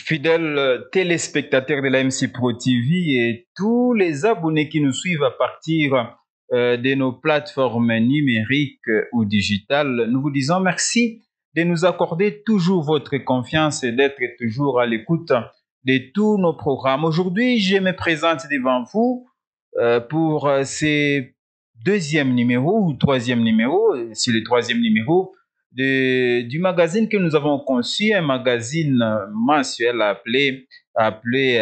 Fidèles téléspectateurs de la MC Pro TV et tous les abonnés qui nous suivent à partir de nos plateformes numériques ou digitales, nous vous disons merci de nous accorder toujours votre confiance et d'être toujours à l'écoute de tous nos programmes. Aujourd'hui, je me présente devant vous pour ce deuxième numéro ou troisième numéro, c'est le troisième numéro du magazine que nous avons conçu, un magazine mensuel appelé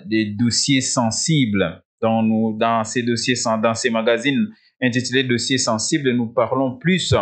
des dossiers sensibles. Dans ces dossiers, dans ces magazines intitulés Dossiers sensibles, nous parlons plus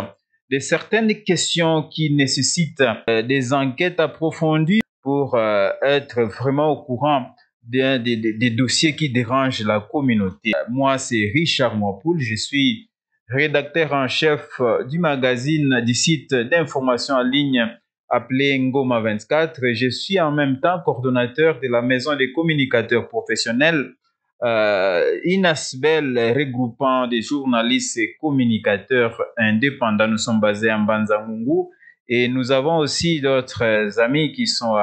de certaines questions qui nécessitent des enquêtes approfondies pour être vraiment au courant des dossiers qui dérangent la communauté. Moi, c'est Richard Mwapoul, je suis rédacteur en chef du magazine du site d'information en ligne appelé Ngoma 24. Je suis en même temps coordonnateur de la Maison des communicateurs professionnels, une ASBL regroupant des journalistes et communicateurs indépendants. Nous sommes basés à Mbanza-Ngungu et nous avons aussi d'autres amis qui sont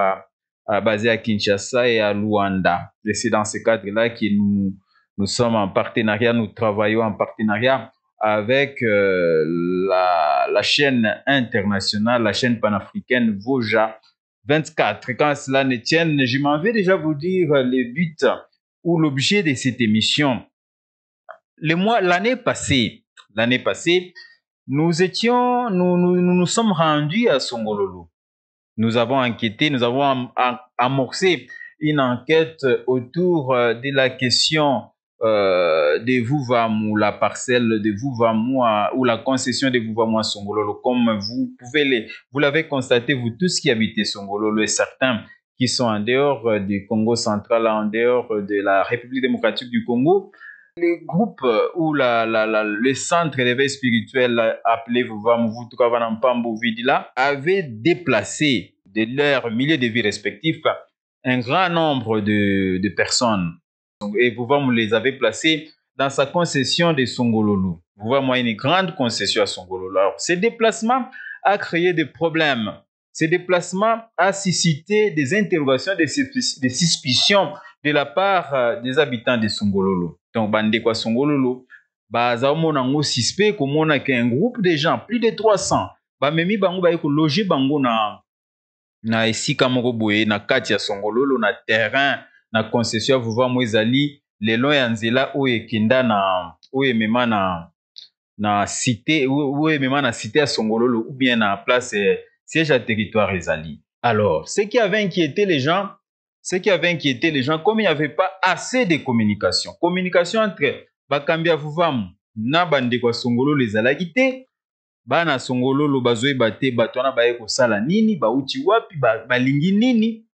basés à Kinshasa et à Luanda. Et c'est dans ce cadre-là que nous sommes en partenariat, nous travaillons en partenariat avec la chaîne internationale, la chaîne panafricaine Voja 24. Quand cela ne tienne, je m'en vais déjà vous dire les buts ou l'objet de cette émission. Le mois, l'année passée, l'année passée, nous étions, nous, nous, nous nous sommes rendus à Songololo. Nous avons enquêté, nous avons amorcé une enquête autour de la question de Vuvamu, la parcelle de Vuvamu ou la concession de Vuvamu à Songololo, comme vous pouvez les, vous l'avez constaté, vous tous qui habitez Songololo et certains qui sont en dehors du Congo central, en dehors de la République démocratique du Congo. Le groupe ou le centre d'éveil spirituel appelé Vuvamu Vutuka Vanampambu Vidila avait déplacé de leur milieu de vie respectif un grand nombre de personnes. Et Vuvamu les avait placés dans sa concession de Songololo. Vuvamu a une grande concession à Songololo. Alors, ce déplacement a créé des problèmes. Ce déplacement a suscité des interrogations, des suspicions de la part des habitants de Songololo. Donc, bandeko ya Songololo, baza omona ngo suspect komona qu'un groupe de gens, plus de 300, bamemi bango baye kologer bango na esika moko boye, na kati ya Songololo, na terrain, na concession ya Vuvamu ezali lelo ya nzela oyo ekenda na, oyo emema na, na cité, oyo emema na cité ya Songololo ou bien na place siège à territoire ezali. Alors, ce qui avait inquiété les gens, ce qui avait inquiété les gens, comme il n'y avait pas assez de communication, communication entre bakambi ya Vuvamu na bandeko ya Songololo ezalaki te, bana Songololo bazoyeba te bato wana baye kosala nini, bauti wapi, balingi nini,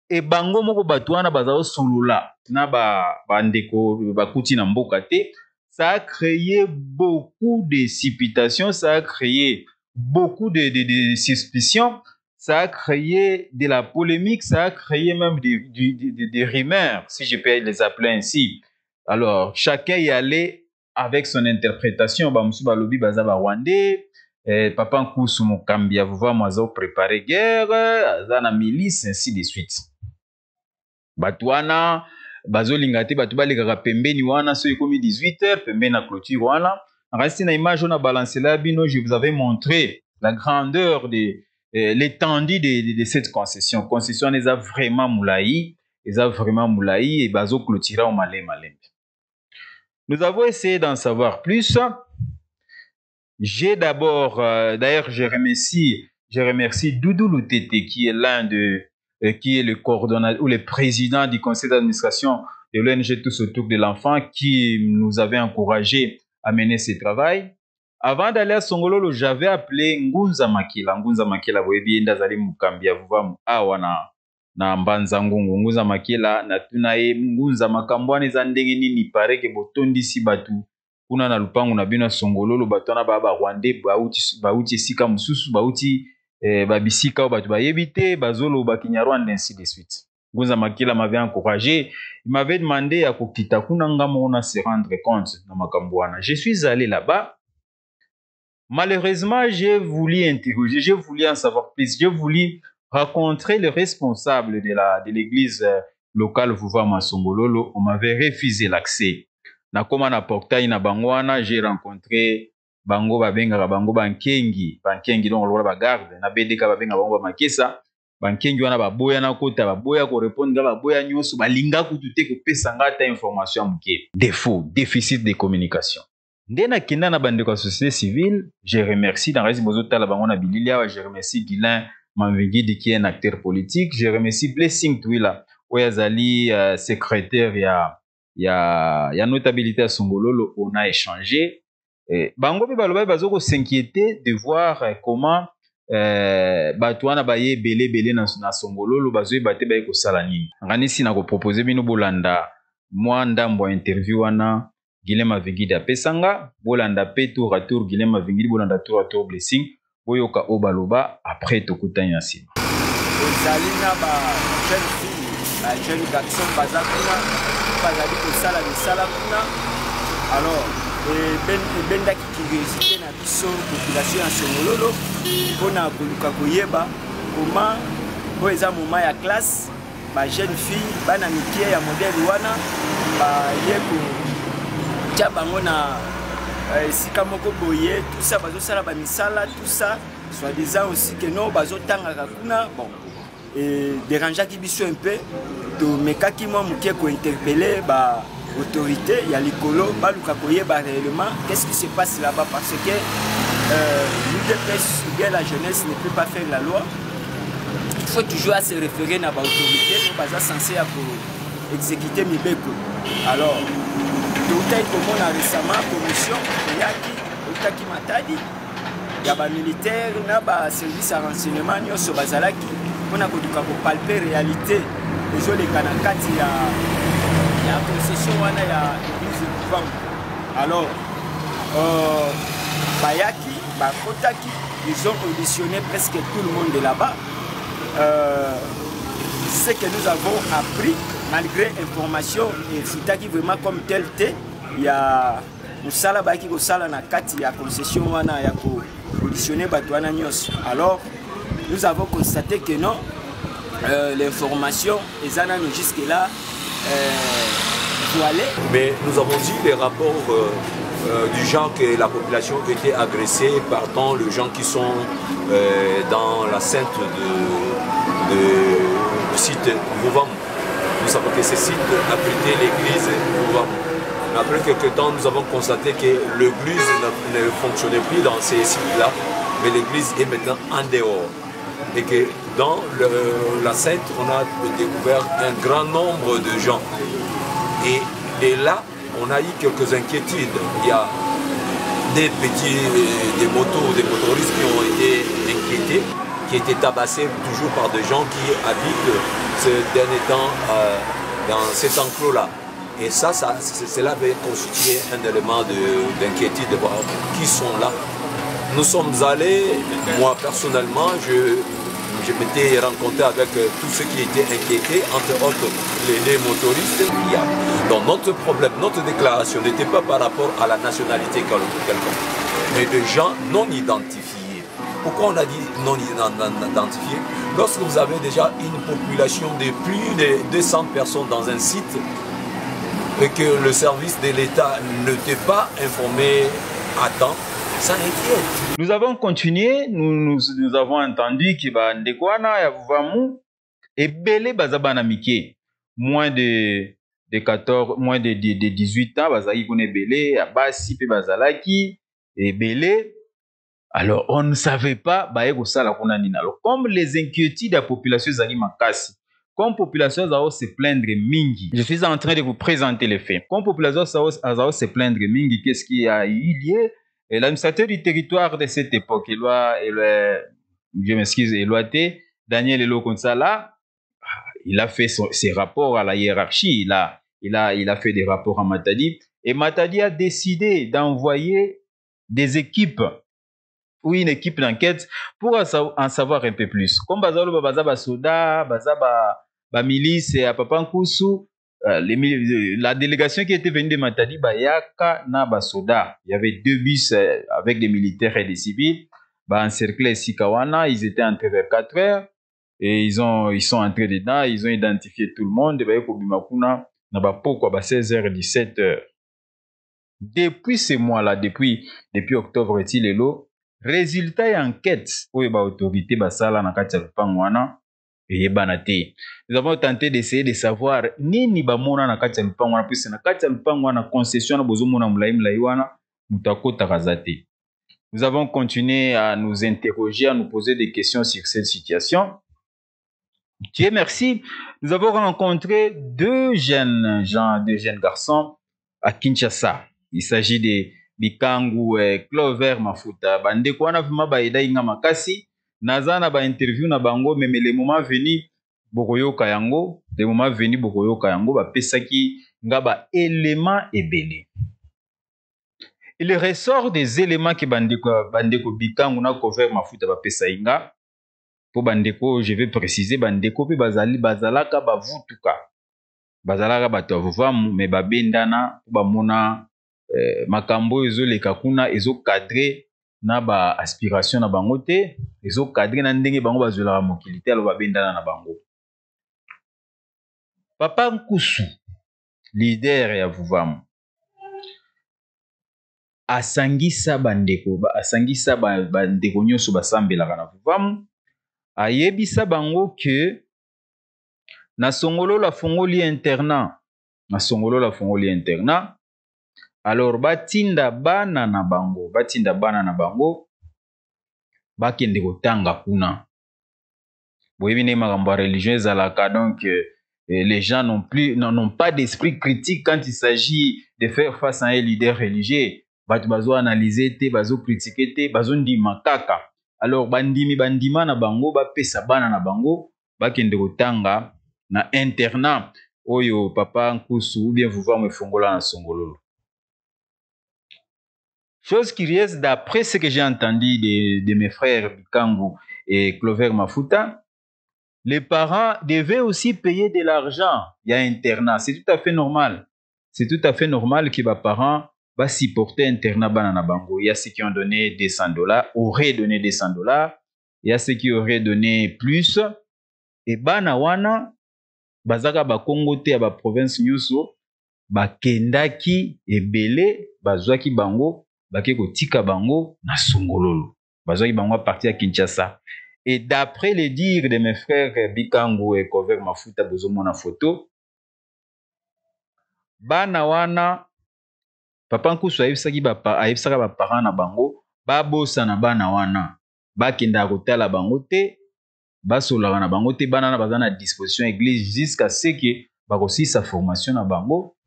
e bango moko bato wana baza kosolola na bandeko bakuti na mboka te. Ça a créé beaucoup de supputation, ça a créé beaucoup de suspicions, ça a créé de la polémique, ça a créé même des rumeurs, si je peux les appeler ainsi. Alors, chacun y allait avec son interprétation. Ba musu balobi baza ba Rwandais, papa Nkusu Mokambi ya Vuvamu aza préparer guerre, aza na milice, ainsi de suite. Bato wana bazolinga te bato balekaka pembeni wana, soki ekomi 18 heures, pembeni na clôture wana. Reste na image on a balancé là bino, je vous avais montré la grandeur de l'étendue de cette concession. Concession eza vraiment moulaï, eza vraiment moulaï et bazo clôturer au malé malé. Nous avons essayé d'en savoir plus. J'ai d'abord, d'ailleurs, je remercie Doudou Lutete qui est l'un de qui est le coordonnateur ou le président du conseil d'administration de l'O N G Tous autour de l'enfant, qui nous avait encouragé à mener ce travail. Avant d'aller à Songololo, j'avais appelé Ngunza Makila. Ngunza Makila, boyebi ye azali mokambi ya Vuvamu awa na Mbanza Ngungu. Ngunza Makila, natuna ye Ngunza makambo wana eza ndenge nini, paraît que botondisi bato kuna na lupangu na bino ya Songololo, bato wana ba Rwandais, bauti esika mosusu, bauti babisika oyo bato bayebi te, bazoloba Kinyarwanda, ainsi de suite. Ngunza Makila m'avait encouragé, il m'avait demandé ya kokita kuna nga moko na se rendre compte na makambo wana. Je suis allé là-bas. Malheureusement, j'ai voulu interroger, j'ai voulu en savoir plus, j'ai voulu rencontrer le responsable de la de l'église locale Vuvamu à Songololo, on m'avait refusé l'accès. Nakoma na portail na bango wana, j'ai rencontré bango babengaka bango bankengi, bankengi donc lokola ba garde na BDK babengaka bango ba makesa. Bankengi wana baboya na kota, baboya ko répondre nga, baboya nyonso, balinga kutu te kopesa nga ata information ya moke. Défaut, déficit de communication. Nde nakenda na bandeko ya société civile, je remercie na raisi bozotala bango na bilili awa, je remercie Guilain Mamvingidi qui est un acteur politique, je remercie Blessing Twila oyo azali secrétaire ya notabilité ya Songololo. On a échangé. Eh, bango mpe balobaki bazo ko s'inquiéter de voir comment bato wana baye ebele ebele na Songololo, bazoyeba te baye kosala nini. Nganisi na kopropose bino bolanda mwa ndambo ya interview wana Guilain Mavingidi apesanga, bolanda pe tour à tour Guilain Mavingidi, bolanda tour à tour Blessing, boyoka oyo baloba, après tokutani na nsima. Ozali na ba jeune fille, ba jeune garçon baza kuna, bazali kosala misala kuna. Alors ebendaki curiosité na biso population ya Songololo mpona koluka koyeba comment oyo eza moment ya classe, ba jeune fille bana mike ya modèle wana baye kotia bango na esika moko boye, tout ça bazosala ba misala, tout ça soi-disant aussi que non bazotangaka kuna. Bon, et dérangeaki biso un peu, tomekaki mwa moke kointerpeller ba autorité ya likolo baluka koyeba réellement qu'est-ce qui se passe là-bas, parce que l'UDPS ou bien la jeunesse ne peut pas faire la loi. Il faut toujours se référer na ba autorité oyo baza censé ya koexécuter mibeko. Alors toutaki komona récemment commission eyaki, eutaki Matadi, ya bamilitaire na baservice ya renseignement nyonso bazalaki mpona koluka kopalper réalité ezoleka na kati ya concession wana ya église Vuvamu. Alors bayaki, bakotaki, ils ont auditionné presque tout le monde de là-bas. Ce que nous avons appris, malgré information efutaki vraiment comme tel te ya mosala bayaki kosala na kati ya concession wana ya koauditionner bato wana nyonso, alors nous avons constaté que non, l'information eza nano jusque là voilée. Mais nous avons eu des rapports du genre que la population était agressée par tant les gens qui sont dans la ceinte de site Vuvamu. Nous savons que ce site abritait l'église Vuvamu. Mais après quelques temps, nous avons constaté que l'église ne fonctionnait plus dans ces sites-là, mais l'église est maintenant en dehors. Et que dans la ceinte, on a découvert un grand nombre de gens. Et de là, on a eu quelques inquiétudes. Il y a des petits, des motos, des motoristes qui ont été inquiétés, qui étaient tabassés toujours par des gens qui habitent ce dernier temps dans cet enclos-là. Et cela avait constitué un élément d'inquiétude de voir qui sont là. Nous sommes allés, moi personnellement, je m'étais rencontré avec tous ceux qui étaient inquiétés, entre autres les motoristes. Il y a. Donc notre problème, notre déclaration n'était pas par rapport à la nationalité quelconque, mais de gens non identifiés. Pourquoi on a dit non identifiés? Lorsque vous avez déjà une population de plus de 200 personnes dans un site, et que le service de l'État ne t'est pas informé à temps, ça inquiète. Nous avons continué, nous avons entendu que ba ndeko wana ya Vuvamu ebele baza bana mike, moins de 14, moins de 18 ans, bazalaki kuna ebele, ya basi pe bazalaki ebele. Alors on ne savait pas baye kosala kuna nini. Alors comme les inquiétudes de la population ezali makasi, comme population azao se plaindre mingi, je suis en train de vous présenter les faits. Comme population azao se plaindre mingi, qu'est-ce qui a eu lieu? Et l'administrateur du territoire de cette époque, Eloi, Eloi, je m'excuse, Eloi T, Daniel Elo Konsala, il a fait ses rapports à la hiérarchie, il a fait des rapports à Matadi, et Matadi a décidé d'envoyer des équipes ou une équipe d'enquête pour en savoir un peu plus. Comme bazalo baza ba soda, baza ba milice ya Papa Nkusu, la délégation qui était venue de Matadi, bayaka na ba soda. Il y avait 2 bus avec des militaires et des civils. Ba encerclé esika wana, ils étaient entrés vers 4 heures. Et ils sont entrés dedans, ils ont identifié tout le monde. Baye kobima kuna na ba pokwa ba 16h 17h. Depuis ce mois-là, depuis octobre ti lelo, résultat ya enquête oyo ba autorité basala na kati ya lupango wana eyebana te. Nous avons tenté d'essayer de savoir nini bamona na kati ya lupango wana, puisque na kati ya lupango wana, concession wana bozomona molai molai wana, moto akotaka aza te. Nous avons continué à nous interroger, à nous poser des questions sur cette situation. Dieu merci, nous avons rencontré deux jeunes gens, deux jeunes garçons à Kinshasa. Il s'agit de Bikangu et Clover Mafuta. Bandeko wana vraiment baida inga makasi. Naza na ba interview na bango, mais le moment venu bokoyoka yango, le moment venu bokoyoka yango, ba pesaki nga ba élément ebele. Il ressort des éléments que bandeko Bikangu na Clover Mafuta ba pesa inga. Po bandeko, je vais préciser, bandeko pe bazali, bazalaka bavutuka. Bazalaka bato ya Vuvamu, mais babendana po bamona makambo oyo ezoleka kuna ezocadre na ba aspiration na bango te, ezocadre na ndenge bango bazwelaka mokili te, alo babendana na bango. Papa Nkusu, leader ya Vuvamu, asangisa bandeko, ba, asangisa ba, bandeko nyonso basambelaka na Vuvamu, ayebisa bango ke na Songololo afongoli internat, na Songololo afongoli internat, alors batinda bana na bango, batinda bana na bango bakende kotanga kuna. Boyebi ndenge makambo ya religion ezalaka, donc les gens n'ont plus, n'ont pas d'esprit critique quand il s'agit de faire face à un leader religieux. Bato bazo analyser te, bazo critiquer te, bazo ndima kaka. Alors bandimi bandima na bango, bapesa bana na bango bakende kotanga na internat oyo papa Nkusu ou bien Vuvamu efongola na Songololo. Chose curieuse, d'après ce que j'ai entendu de mes frères Bikangu et Clover Mafuta, les parents devaient aussi payer de l'argent. Il y a internat, c'est tout à fait normal. C'est tout à fait normal que les parents va supporter internat bana na bango. Il y a ceux qui ont donné 200 $, auraient donné 200 $. Il y a ceux qui auraient donné plus. Et bana wana, bazaka ba Congo te ya ba province nyonso, bakendaki ebele, bazwaki bango, bake kotika bango na Songololo. Bazwaki bango à partir ya Kinshasa. Et d'après les dires de mes frères Bikangu et Clover Mafuta, bozomona photo, bana wana, papa Nkusu ayebisaka ba parents na bango, babosana bana wana, bakendaka kotala bango te, basolaka na bango te, bana wana baza na disposition ya église jusqu'à ce que bakosilisa formation na bango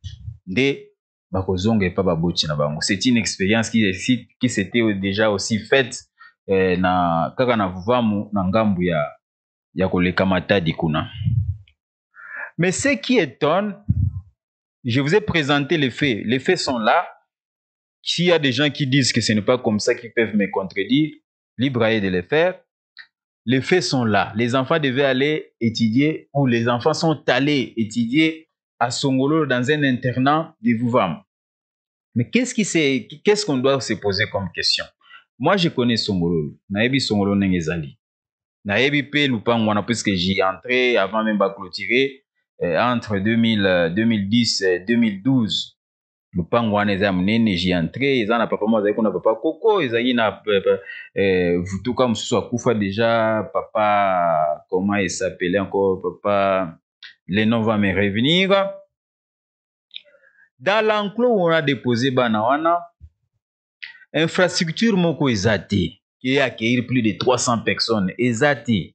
nde bakozonga epa baboti na bango. C'est une expérience qui s'était déjà aussi faite na kaka na Vuvamu na ngambu ya koleka Matadi kuna. Mais ce qui étonne, je vous ai présenté les faits. Les faits sont là. S'il y a des gens qui disent que ce n'est pas comme ça, qu'ils peuvent me contredire, libre à eux de le faire. Les faits sont là. Les enfants devaient aller étudier, ou les enfants sont allés étudier à Songololo dans un internat de Vuvamu. Mais qu'est-ce qu'on doit se poser comme question? Moi, je connais Songololo. Nayebi Songololo ndenge ezali. Nayebi pe lupango wana, puisque j'y entré avant même ba clôturer, entre 2010 et 2012. Lupango wana eza ya monene, j'y entré, eza na papa moko azalaki kuna, papa Koko, ezalaki na vutuka mosusu akufa déjà, papa, comment il s'appelait encore, papa, le nom va me revenir. Dans l'enclos où on a déposé bana wana, infrastructure moko eza te, qui accueillir plus de 300 personnes, eza te.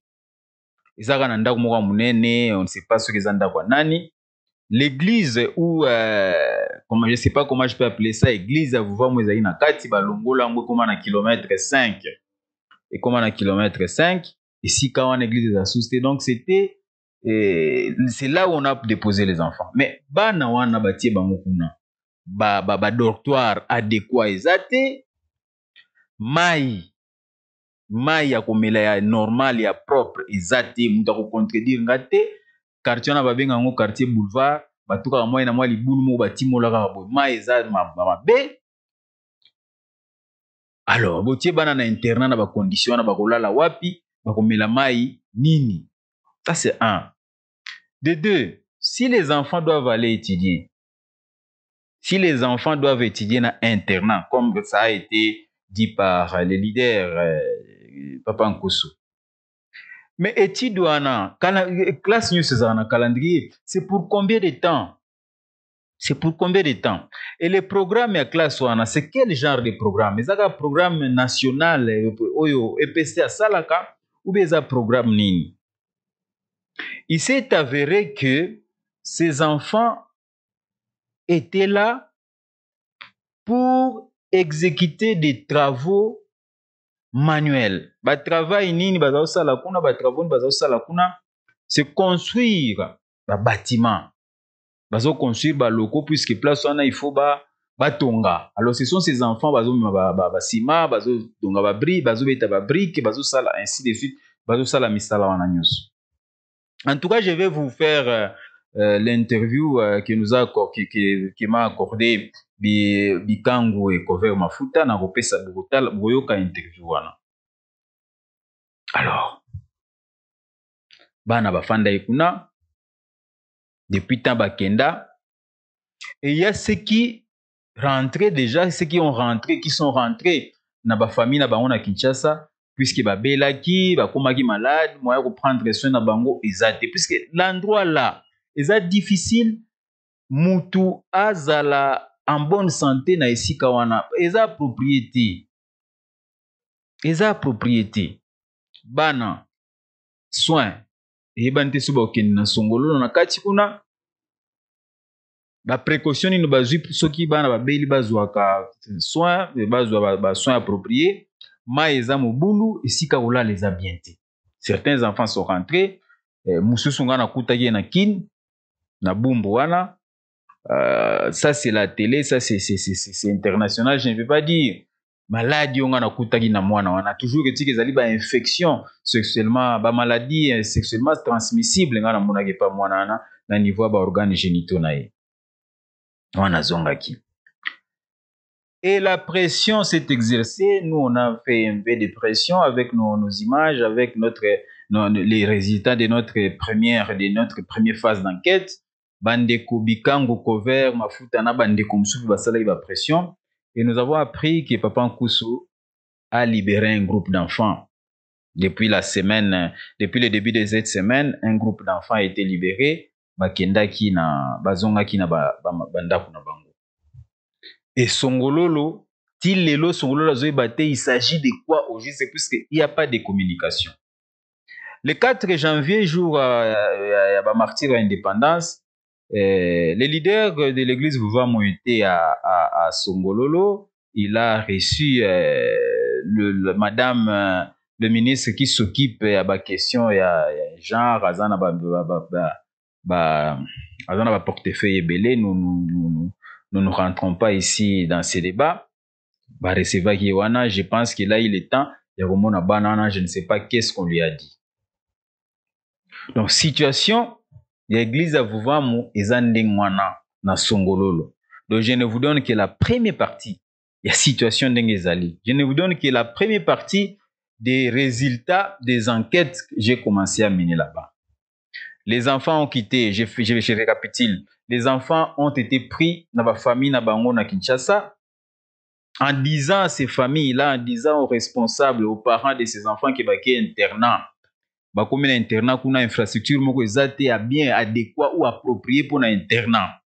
Ezaka na ndako moko ya monene, on ne sait pas soki eza ndako ya nani. L'église ou comment, je sais pas comment je peux appeler ça, église ya Vuvamu ezali na kati, balongola yango ekoma na kilomètre 5. Ekoma na kilomètre 5, esika wana église eza susu te. Donc c'est là où on a déposé les enfants. Mais bana wana batie bango kuna, ba dortoir adéquat eza te, mai ya komela ya normal ya propre eza te. Moto akocontredire nga te. Quartier wana babenga yango quartier Boulevard, batukaka mwai na mwa libulu moko batimola kaka boye, mai eza mabe. Alors botie bana na internat na bacondition wana, bakolala wapi? Bakomela mai nini? Ça, c'est un. De deux, si les enfants doivent aller étudier, si les enfants doivent étudier dans internat, comme ça a été dit par le leader Papa Nkusu, mais étude wana, classe nyonso ezala na calendrier, c'est pour combien de temps? C'est pour combien de temps? Et le programme ya classe wana, c'est quel genre de programme? Ezaka programme national oyo EPC asalaka ou bien eza programme nini? Il s'est avéré que ces enfants étaient là pour exécuter des travaux manuels. Ba travail nini bazosala kuna, ba travaux nini bazosala kuna, c'est construire ba bâtiment. Bazo construire ba locaux puisque place wana il faut ba batonga. Alors ce sont ces enfants bazomema ba, ba, ba ciment, bazotonga ba briques, bazobeta ba briques, bazosala ainsi de suite, bazosala misala wana nyonso. En tout cas, je vais vous faire l'interview qui nous a qui m'a accordé Bikangu et Cover Mafuta na kopesa bokotala boyoka interview wana. Alors, bana bafanda kuna depuis temps bakenda, et il y a ceux qui rentraient déjà, ceux qui ont rentré, qui sont rentrés na ba famille na bango na Kinshasa, puisque babelaki, bakomaki malade, moyen de prendre soin na bango eza te, puisque l'endroit là eza difficile mutu azala en bonne santé na esika wana, eza approprié, eza approprié. Bana soin eyebani te, so bakokende na Songololo na kati kuna, baprécaution nini bazwi soki bana babeli bazwaka soin, bazwa basoin approprié? Mai eza mobulu, esika kolala eza bien te. Certains enfants sont rentrés. Mosusu nga nakutaki ye na Kine na Bumbu wana. Ça c'est la télé, ça c'est international, je ne vais pas dire maladie oyo nga nakutaki na mwana wana. Toujours etika ezali bainfection sexuellement, bamaladie sexuellement transmissible nga namonaki epa mwana wana na niveau ya baorgane génitaux na ye wana azongaki. Et la pression s'est exercée. Nous, on a fait un peu de pression avec nos images, avec les résultats de notre première phase d'enquête. Bandeko Bikango Cover, Mafuta na bandeko mosusu basalaki ba pression. Et nous avons appris que Papa Nkusu a libéré un groupe d'enfants. Depuis le début de cette semaine, un groupe d'enfants a été libéré. Bakendaki na, bazongaki na ba bandako na bango. Et Songololo, ti lelo Songololo azoyeba te, il s'agit de quoi au juste, puisqu'il n'y a pas de communication. Le 4 janvier, jour ya ba martyrs à indépendance, les leaders de l'église Vuvamu ont été à Songololo. Il a reçu madame le ministre qui s'occupe ya ba question ya genre, aza na ba aza na ba portefeuille ebele. Nous ne rentrons pas ici dans ces débats. Barecevaki wana, je pense que là il est temps ya komona bana wana, je ne sais pas qu'est-ce qu'on lui a dit. Donc situation ya église ya Vuvamu eza ndenge wana na Songololo. Donc je ne vous donne que la première partie ya situation ndenge ezali. Je ne vous donne que la première partie des résultats des enquêtes que j'ai commencé à mener là-bas. Les enfants ont quitté, je récapitule, les enfants ont été pris dans ma famille na bango na Kinshasa, en disant à ces familles-là, en disant aux responsables, aux parents de ces enfants qui bake internat, bakomi na internat kuna, infrastructure moko eza te ya bien adéquat ou approprié mpona internat.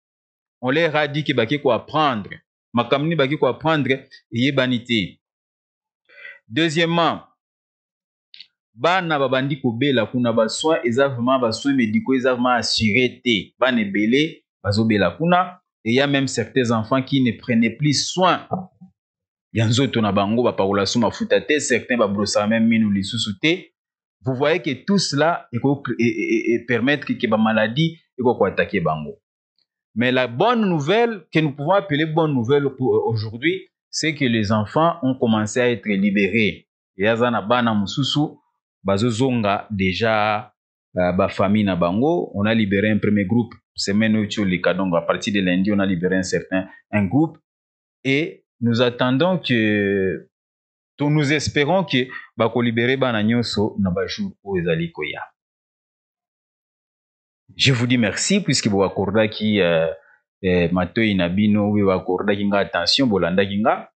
On leur a dit que bake koapprendre makambo nini, bake koapprendre eyebani te. Deuxièmement, bana babandi kobela kuna, basoin eza vraiment, basoin médicaux eza vraiment assuré te. Bana ebele bazobela kuna et y a même certains enfants qui ne prenaient plus soin ya nzoto na bango, bapakola so mafuta te, certains babrosaka même minu lisusu te. Vous voyez que tout cela et permettre que bamaladie ekokoattaquer bango. Mais la bonne nouvelle, que nous pouvons appeler bonne nouvelle pour aujourd'hui, c'est que les enfants ont commencé à être libérés. Eza na bana mosusu bazozonga déjà bafamille na bango. On a libéré un premier groupe semaine oyo tioleka. Donc à partir de lundi, on a libéré un groupe et nous attendons que, to nous espérons que bakolibérer bana nyonso na bajour oyo ezali koya. Je vous dis merci puisque boaccordaki matoi na bino, oyo boaccordaki nga attention, bolandaki nga.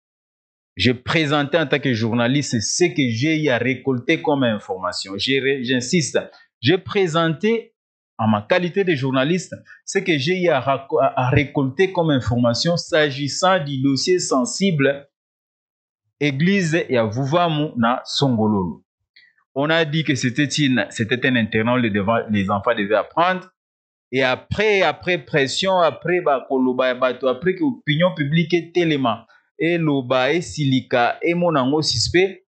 Je présentais en tant que journaliste ce que j'ai eu à récolter comme information. J'insiste, j'ai présenté en ma qualité de journaliste ce que j'ai eu à récolter comme information s'agissant du dossier sensible Église ya Vuvamu na Songololo. On a dit que c'était un internat où les enfants devaient apprendre. Et après pression, après ba koloba ya bato, après que opinion publique etelema, eloba, esilika, emona yango suspect,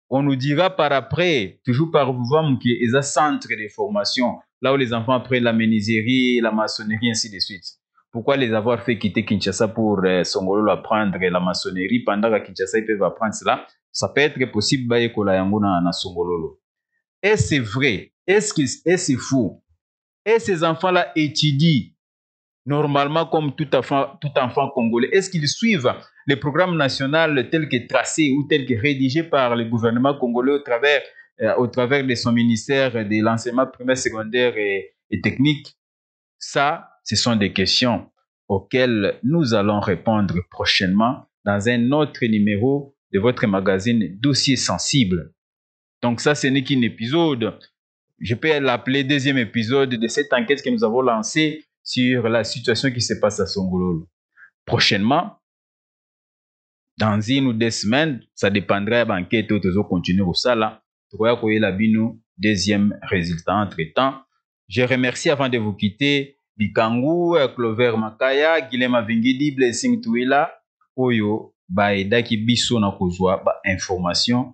on nous dira par après, toujours par Vuvamu, qui est un centre de formation, là où les enfants apprennent la menuiserie, la maçonnerie, ainsi de suite. Pourquoi les avoir fait quitter Kinshasa pour Songololo apprendre la maçonnerie pendant qu'à Kinshasa ils peuvent apprendre cela? Ça peut être possible, bayekola yango na Songololo. Est-ce vrai? Est-ce que est-ce faux? Et ces enfants-là étudient normalement comme tout enfant congolais? Est-ce qu'ils suivent le programme national tel que tracé ou tel que rédigé par le gouvernement congolais au travers de son ministère de l'enseignement primaire, secondaire et technique? Ça, ce sont des questions auxquelles nous allons répondre prochainement dans un autre numéro de votre magazine Dossier Sensible. Donc ça, ce n'est qu'un épisode. Je peux l'appeler deuxième épisode de cette enquête que nous avons lancée sur la situation qui se passe à Songololo. Prochainement, dans une ou deux semaines, ça dépendra de l'enquête où nous continuons ça là. Tokoya bino deuxième résultat. Entre-temps, je remercie avant de vous quitter Bikangu, Clover Makaya, Guilhem Avingidi, Blessing Tuila, oyo baedaki biso na kozwa ba information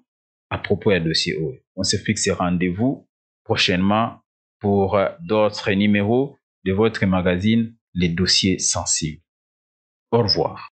à propos du dossier oyo. On se fixe rendez-vous prochainement pour d'autres numéros de votre magazine, les dossiers sensibles. Au revoir.